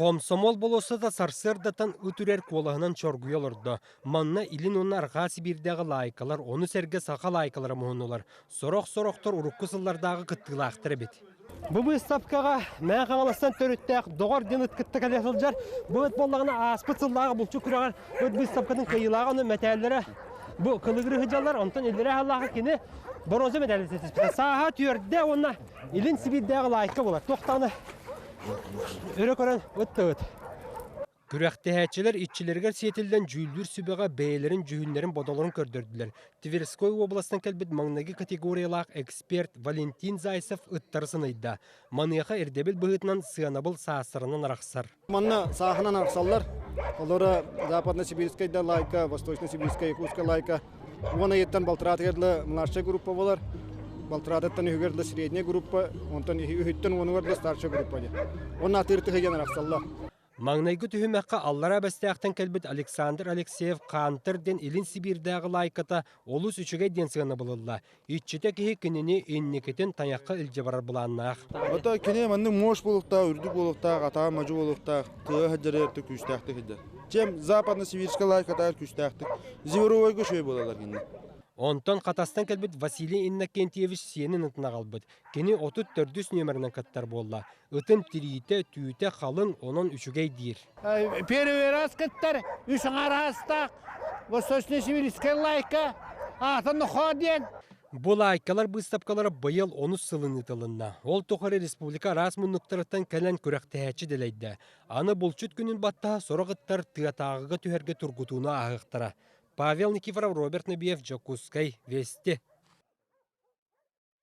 Комсомол болуоссата сарсыардаттан ыт үрэр куолаһынан чоргуйа олордо. Манна Илин уонна Арҕаа Сибиирдээҕи лаайкалар, ону сэргэ саха лаайкалара муһуннулар. Сорох-сорохтор урукку сыллардааҕы кыттыылаахтар эбит. Бу быыстапкаҕа Мэҥэ Хаҥаластан төрүттээх Доҕор диэн ыт кытта кэлэ сылдьар. Бу ыт буоллаҕына ааспыт сыллааҕы булчут күрэҕэр ыт быыстапкатын кыайыылааҕа ону мэтээллэрэ бу кылыгыры сылдьаллар. Онтон иллэрээ сыллааҕы кини боруонса мэтээлин ситиспитэ. Сааһа түөрдэ уонна Илин Сибиирдээҕи лаайка буолар. Туох даҕаны өрө көрөн ыт да ыт. Күрэхтэһээччилэр иччилэригэр сиэтиллэн дьүүллүүр сүбэҕэ бэйэлэрин дьүһүннэрин-бодолорун көрдөрдүлэр. Тверской уобаластан кэлбит маҥнайгы категориялаах эксперт Валентин Зайцев ыттары сыныйда. Маныаха ирдэбил быһыытынан сыанабыл саастарынан арахсар. Манна сааһынан арахсаллар. Олоро Западно-Сибирскай да лайка, Восточно-Сибирская, Якутская лайка. Уон ыйыттан балтараатыгар дылы младшая группа буолар. Балтараатыттан үһүгэр дылы средняя группа, онтон үһүттэн уонугар дылы старшая группа диэн. Уонна атыыр тыһыйан арахсаллар. Маҥнайгы түһүмэххэ Аллараа Бэстээхтэн кэлбит Александр Алексеев Хантер диэн Илин Сибиирдээҕи лаайката олус үчүгэй диэн сыанабылылла. Иччитэ киһи кинини инникитин тайахха илдьэ барар былааннаах. Ото кини маннык муос буолуохтаах, үрдүк буолуохтаах, атаҕа модьу буолуохтаах, тыа сылдьарыгар күүстээхтик сылдьар. Чем западно-сибирская лайкатааҕар күүстээхтик. Зверовойга үчүгэй буолаллар кинилэр. Онтон Хатастан кэлбит Василий Иннокентьевич сиэнин ытын аҕалбыт. Кини 34 нүөмэринэн кыттар буолла. Ытын тириитэ, түүтэ халыҥ, онон үчүгэй диир. Первый раз кыттар, үс аҥаар Восточно-Сибирская лайка, аата Нохоо диэн. Бу лайкалар быыстапкалара быйыл онус сылын ыытылынна. Ол тухары республика араас муннуктарыттан кэлэн күрэхтэһээччи дэлэйдэ. Аны булчут күнүн баттаһа сорох ыттар тыатааҕыга түһэргэ тургутууну ааһыахтара. Павел Никифоров, Роберт Набиев, Дьокуускай, Вести.